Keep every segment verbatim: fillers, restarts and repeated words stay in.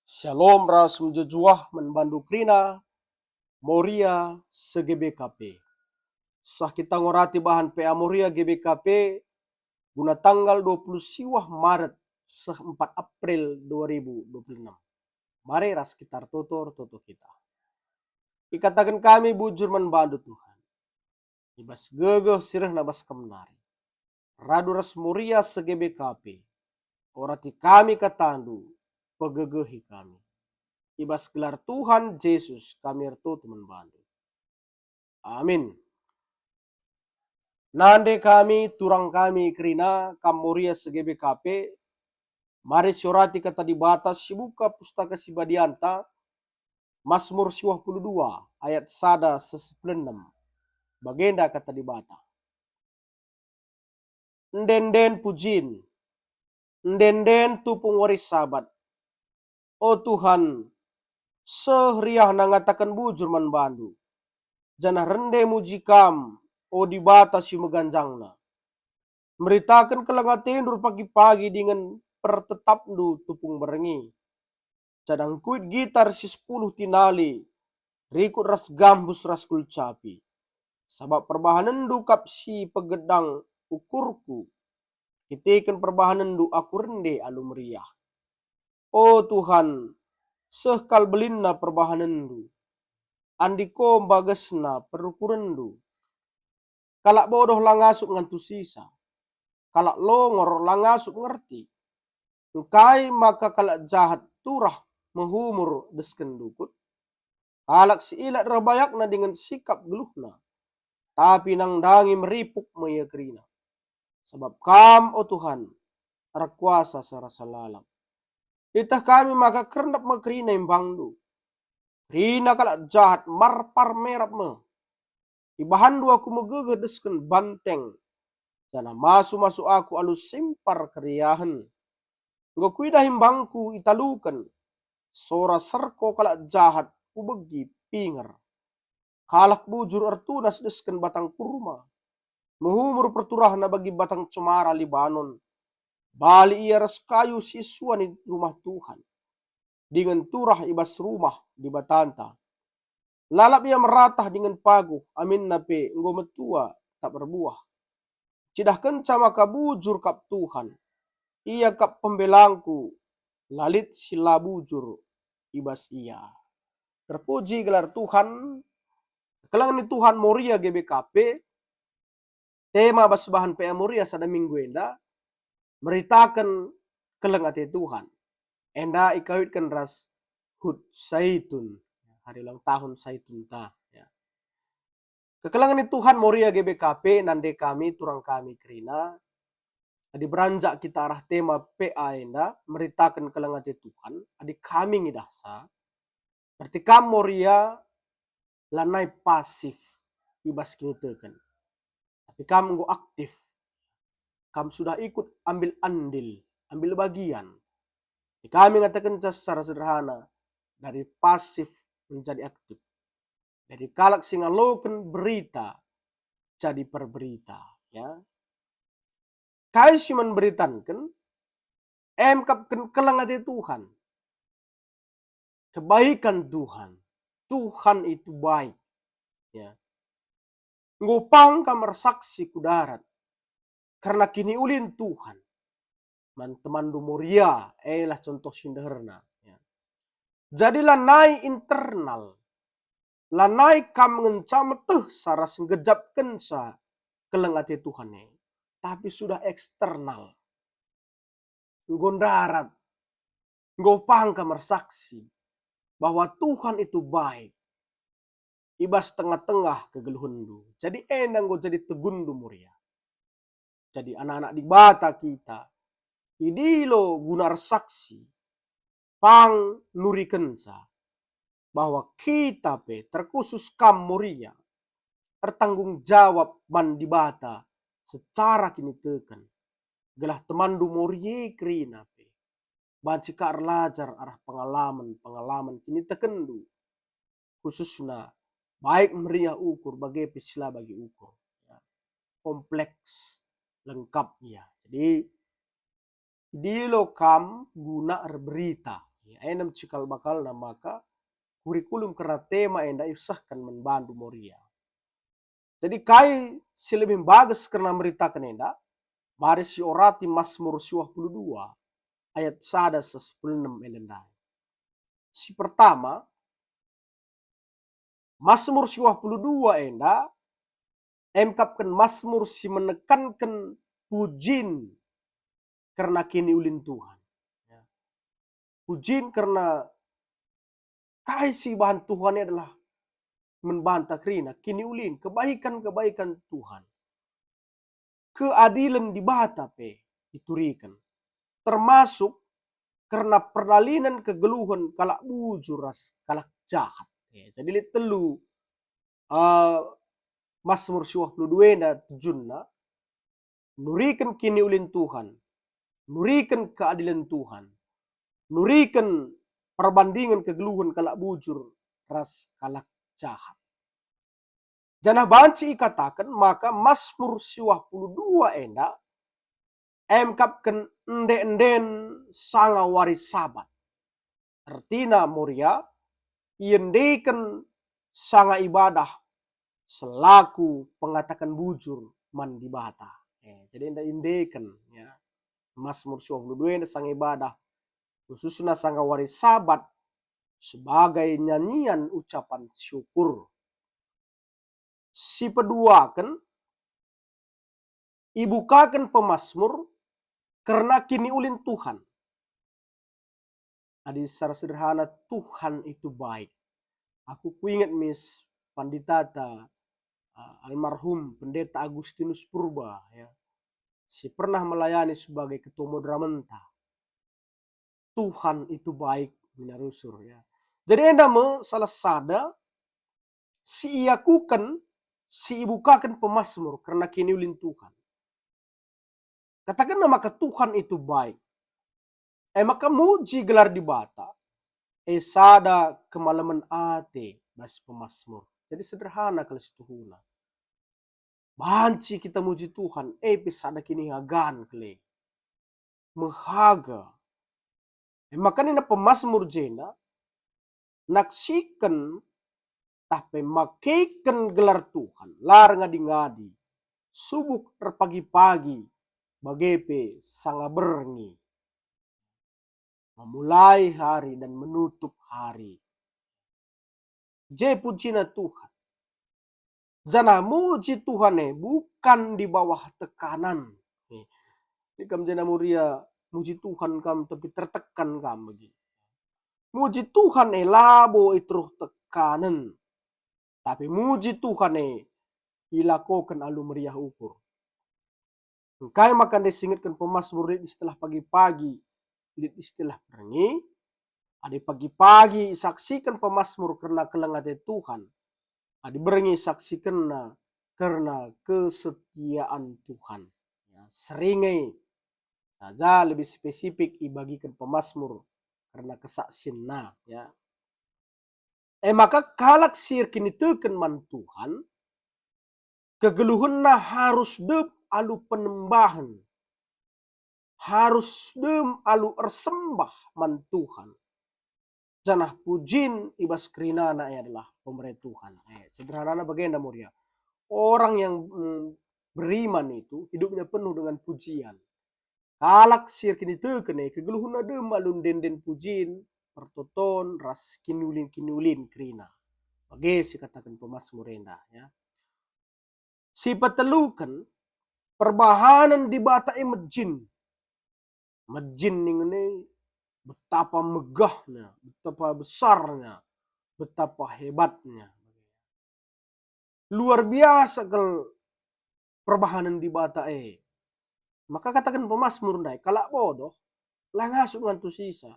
Shalom ras mejuah-juah man bandu kerina Moria se-G B K P. Seh kita ngorati bahan P A Moria G B K P guna tanggal dua puluh siwah Maret seh empat April dua ribu dua puluh enam. Mari ras kita ertoto, ertoto kita. Ikataken kami bujur man bandu, Tuhan, i bas gegeh si rehna bas Kam nari. Radu ras Moria se-G B K P, orati kami katandu, pegegehi kami. I bas gelar Tuhan Jesus kami ertoto man bandu. Amin. Nande kami, turang kami kerina, kam Moria se-G B K P, mari siorati Kata Dibata sibuka Pustaka Si Badianta, Masmur siwah puluh dua ayat sada seh sepuluh enem. Bagenda Kata Dibata. Ende-enden pujin, ende-enden tupung wari Sabat. O Tuhan, seh riahna ngataken bujur man bandu, janah rende muji Kam, o Dibata si meganjangna. Meritaken keleng atendu erpagi-pagi dingen pertetapndu tupung berngi. Janah ngkuit gitar si sepuluh tinali, rikut ras gambus ras kulcapi. Sabap perbahanenndu kap si pegedang ukurku. Erkiteken perbahanenndu aku rende alu meriah. O Tuhan, seh kal belinna perbahanenndu. Andiko mbagesna perukurenndu. Kalak bodoh la ngasup ngantusisa, kalak longor la ngasup ngerti. Engkai maka kalak jahat turah mehumur desken dukut? Kalak si ilat reh bayakna dingen sikap geluhna, tapi nandangi meripuk me ia kerina. Sabap Kam, o Tuhan, erkuasa serasa lalap. Ieteh kami maka kernep me kerina imbangndu. Kerina kalak jahat marpar merap me. Ibahanndu aku megegeh desken banteng, janah masu-masu aku alu simpar keriahen. Enggo kuidah imbangku italuken, sora serko kalak jahat kubegi pinger. Kalak bujur ertunas desken batang kurma, mehumur perturahna bagi batang cemara Libanon. Bali ia ras kayu si isuan i rumah Tuhan, dingen turah i bas rumah Dibatanta. Lalap ia meratah dingen paguh, aminna pe enggo metua tap erbuah. Cidahkenca maka bujur kap Tuhan, Ia kap pembelangku, la lit si la bujur i bas Ia. Terpuji gelar Tuhan. Kekelengen ni Tuhan, Moria G B K P, tema bas bahan P A Moria sada minggu enda meritaken keleng ate Tuhan. Enda ikawitken ras Hut Saitun, hari ulang tahun Saitunta, ya. Kekelengen ni Tuhan, Moria G B K P, nande kami, turang kami kerina. Adi beranjak kita arah tema P A enda, meritaken keleng ate Tuhan, adi kami ngidahsa, berarti kam Moria lanai pasif i bas kiniteken, tapi kam enggo aktif. Kam sudah ikut ambil andil, ambil bagian. Jadi kami ngatakenca secara sederhana, dari pasif menjadi aktif. Dari kalak si ngaloken berita jadi perberita, ya. Kai si man beritanken? Emkapken keleng ate Tuhan. Kebaikan Tuhan. Tuhan itu baik. Ya. Enggo pang kam ersaksi ku darat kerna kiniulin Tuhan man temanndu Moria, elah contoh si ndeherna. Ya. Jadi lanai internal, lanai kam ngenca metehsa ras nggejapkenca keleng ate Tuhan e, tapi sudah eksternal. Enggo ndarat, enggo pang kam ersaksi bahwa Tuhan itu baik i bas tengah-tengah kegeluhenndu. Jadi enda enggo jadi tegunndu Moria. Jadi anak-anak Dibata kita, idilo guna ersaksi, pang nurikenca bahwa kita pe, terkhusus kam Moria, ertanggung jawab man Dibata secara kiniteken, gelah temanndu Moria kerina pe banci ka erlajar arah pengalaman-pengalaman kinitekenndu, khususna baik meriah ukur bage pe si la bagi ukur. Ya. Kompleks, lengkap ia. Jadi, idilo kam guna erberita. Enem cikal bakalna maka kurikulum kerna tema enda isehken man bandu Moria. Jadi kai si lebih bages kerna meritaken enda? Mari siorati Masmur siwah puluh dua ayat sada seh sepuluh enem enda ndai. Si pertama, Masmur siwah puluh dua enda emkapken Masmur si menekanken pujin kerna kiniulin Tuhan. Ya. Pujin kerna kai si ibahan Tuhan e adalah man banta kerina, kiniulin, kebaikan-kebaikan Tuhan. Keadilen Dibata pe ituriken, termasuk kerna perdalinen kegeluhen kalak bujur ras kalak jahat. Ya, jadi lit telu, eh, Masmur siwah puluh dua enda tujunna, nuriken kiniulin Tuhan, nuriken keadilen Tuhan, nuriken perbandingen kegeluhen kalak bujur ras kalak jahat. Janah banci ikataken maka Masmur siwah puluh dua enda emkapken ende-enden sanga wari Sabat. Ertina Moria iendeken sanga ibadah selaku pengataken bujur man Dibata. Eh, jadi enda iendeken, ya. Masmur siwah puluh dua enda sanga ibadah, khususna sanga wari Sabat, sebagai nyanyian ucapan syukur. Si peduaken, ibukaken pemasmur kerna kiniulin Tuhan. Adi secara sederhana, Tuhan itu baik. Aku kuinget mis panditata, uh, almarhum Pendeta Agustinus Purba, ya, si pernah melayani sebagai ketua modramenta. Tuhan itu baik, nina rusur, ya. Jadi enda me salah sada si iakuken, si ibukaken pemasmur kerna kiniulin Tuhan. Katakenna maka Tuhan itu baik. E maka muji gelar Dibata, e sada kemalemen ate bas pemasmur. Jadi sederhana kal situhuna. Banci kita muji Tuhan, e pe sada kinihagan kal e. Mehaga. E maka nina pemasmur jenda, naksiken tah pe makeken gelar Tuhan, la erngadi-ngadi, subuk erpagi-pagi, bage pe sanga berngi, memulai hari dan menutup hari. Je pujina Tuhan. Janah muji Tuhan e bukan di bawah tekanan. Eh, ini kam jenda Moria, muji Tuhan kam tapi tertekan kam bagi. Muji Tuhan e labo i teruh tekanen, tapi muji Tuhan e ilakoken alu meriah ukur. Engkai maka ndai singetken pemasmur lit istilah pagi-pagi, lit istilah berngi? Adi pagi-pagi isaksiken pemasmur kerna keleng ate Tuhan, adi berngi isaksikenna kerna kesetiaan Tuhan. Ya, sering e saja lebih spesifik ibagiken pemasmur kerna kesaksinna, ya. E maka kalak si erkiniteken man Tuhan, kegeluhenna harus dem alu penembahen, harus dem alu ersembah man Tuhan. Janah pujin i bas kerinana e adalah pemere Tuhan. Eh, sederhanana bagenda Moria. Orang yang, mm, beriman itu hidupnya penuh dengan pujian. Kalak si erkiniteken e kegeluhenna dem alu ende-enden pujin, pertoton, ras kiniulin-kiniulin kerina. Bage si kataken pemasmur enda, ya. Si peteluken, perbahanen Dibata e mejin. Mejin ningen e betapa megahna, betapa besarna, betapa hebatna. Luar biasa kal perbahanen Dibata e. Maka kataken pemasmur ndai, kalak bodoh la ngasup ngantusisa.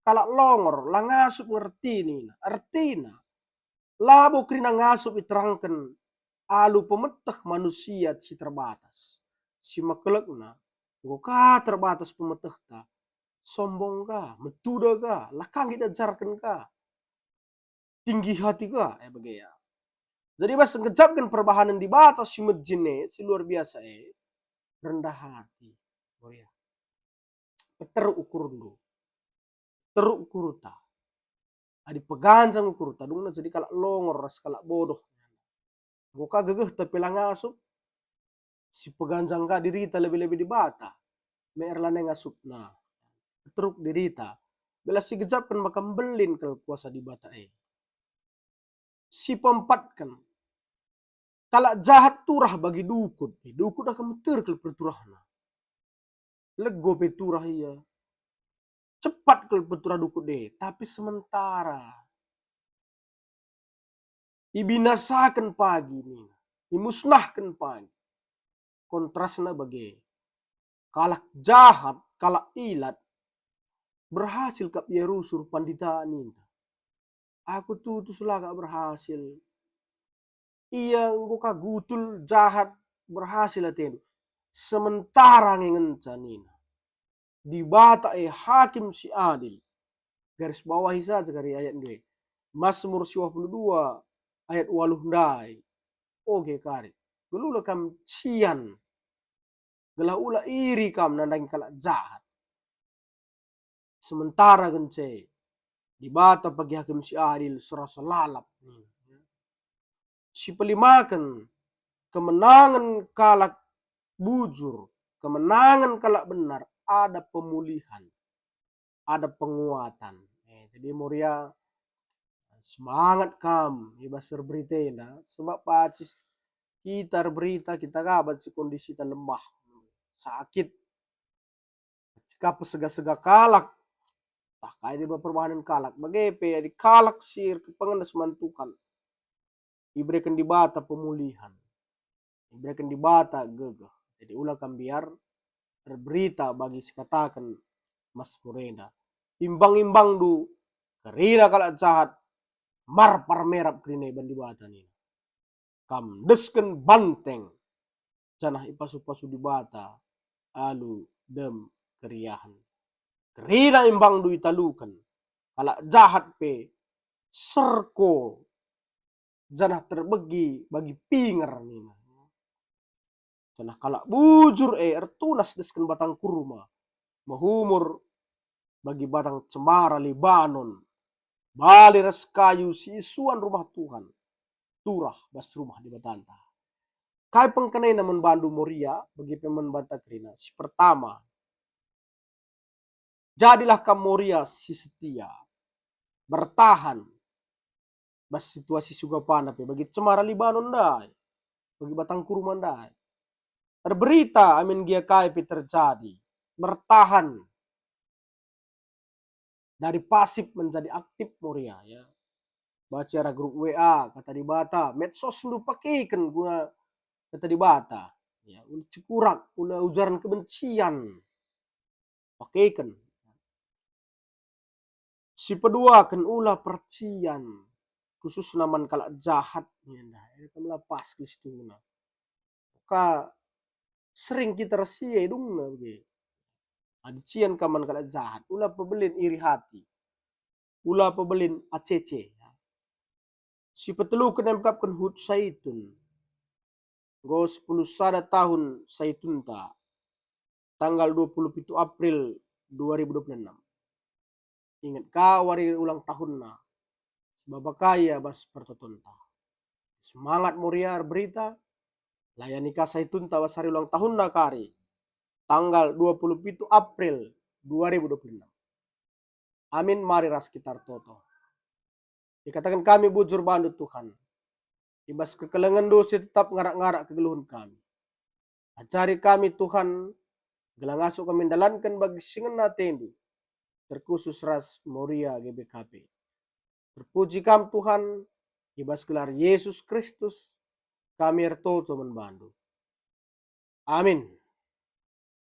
Kalak longor la ngasup ngerti nina. Ertina, labo kerina ngasup iterangken alu pemeteh manusia si terbatas, si mekelekna, enggo ka terbatas pemetehta, sombong ka, metuda ka, la ka nggit ajarken ka, tinggi hati ka, e bage ya. Jadi bas ngejapken perbahanen Dibata si mejin e, si luar biasa e, rendah hati. Oh ya. Peteruk ukurndu. teruk ukurta. Adi peganjang ukurta, dungna jadi kalak longor ras kalak bodoh. Enggo ka gegehta pe la ngasup, si peganjang ka dirita lebe-lebe Dibata, me erlanai ngasupna. Teruk dirita, bela sigejapken maka mbelin kal kuasa Dibata e. Si peempatken, kalak jahat turah bagi dukut, eh, dukut dah meter kal perturahna. Lego pe turah ia. Cepat kal peturah dukut e, tapi sementara. Ibinasaken pagi nina, imusnahken pagi. Kontrasna bage. Kalak jahat, kalak ilat, berhasil kap ia rusur pandita ninta. Aku tutus la kap berhasil. Ia enggo ka gutul jahat berhasil atendu. Sementara nge ngenca nina. Dibata e hakim si adil. Garis bawahi saja kari ayat ndai. Mazmur siwah puluh dua ayat waluh ndai. Oge kari. Gelula kam cian. Gelah ula iri kam nandangi kalak jahat. Sementara gence, Dibata pagi hakim si adil serasa lalap. Si pelimaken kemenangen kalak bujur, kemenangen kalak benar, ada pemulihan, ada penguatan. Eh, jadi Moria, semangat kam i bas erberita enda, sebab pacis kita erberita, kita ka banci kondisita lemah, sakit, ka pesega-sega kalak, tah kai deba perbahanen kalak, bage pe adi kalak si erkepengen ras man Tuhan, ibereken Dibata pemulihan, ibereken Dibata gegeh. Jadi ula kam mbiar erberita bagi sikataken Mazmur enda. Imbang-imbangndu kerina kalak jahat, marpar merap kerina iban Dibata nina. Kam endesken banteng, janah ipasu-pasu Dibata alu dem keriahen. Kerina imbangndu italuken, kalak jahat pe serko janah terbegi bagi pinger nina. Janah kalak bujur e ertunas desken batang kurma, mehumur bagi batang cemara Libanon, bali ras kayu si isuan rumah Tuhan, turah bas rumah Dibatanta. Kai pengkenaina man bandu Moria, bagi pe man banta kerina? Si pertama, jadilah kam Moria si setia, bertahan bas situasi sugapana pe, bagi cemara Libanon ndai, bagi batang kurma ndai. Erberita amin gia kai pe terjadi, bertahan. Dari pasif menjadi aktif Moria, ya. Baca arah grup W A, Kata Dibata, medsosndu pakeken guna Kata Dibata. Ya, ula cekurak, ula ujaran kebencian. Pakeken. Sipeduaken ula percian, khususna man kalak jahat, ya, ndai, e kam la pas kal situhuna. Ka sering kita ras ia idungna bage. Adi cian kam man kalak jahat, ula pebelin iri hati. Ula pebelin acece. Sipeteluken emkapken hut Saitun. Enggo sepuluh sada tahun Saitunta, tanggal dua puluh pitu April dua ribu dua puluh enam. Inget ka wari ulang tahunna, sebaba ka ia bas pertotonta. Semangat Moria erberita, layani ka Saitunta bas hari ulang tahunna kari, tanggal dua puluh pitu April dua ribu dua puluh enam. Amin, mari ras kita ertoto. Ikataken kami bujur bandu, Tuhan, i bas kekelengenNdu si tetap ngarak-ngarak kegeluhen kami. Ajari kami, Tuhan, gelah ngasup kami ndalanken bagi si ngena ateNdu, terkhusus ras Moria G B K P. Terpuji Kam, Tuhan, i bas gelar Yesus Kristus, kami ertoto man bandu. Amin.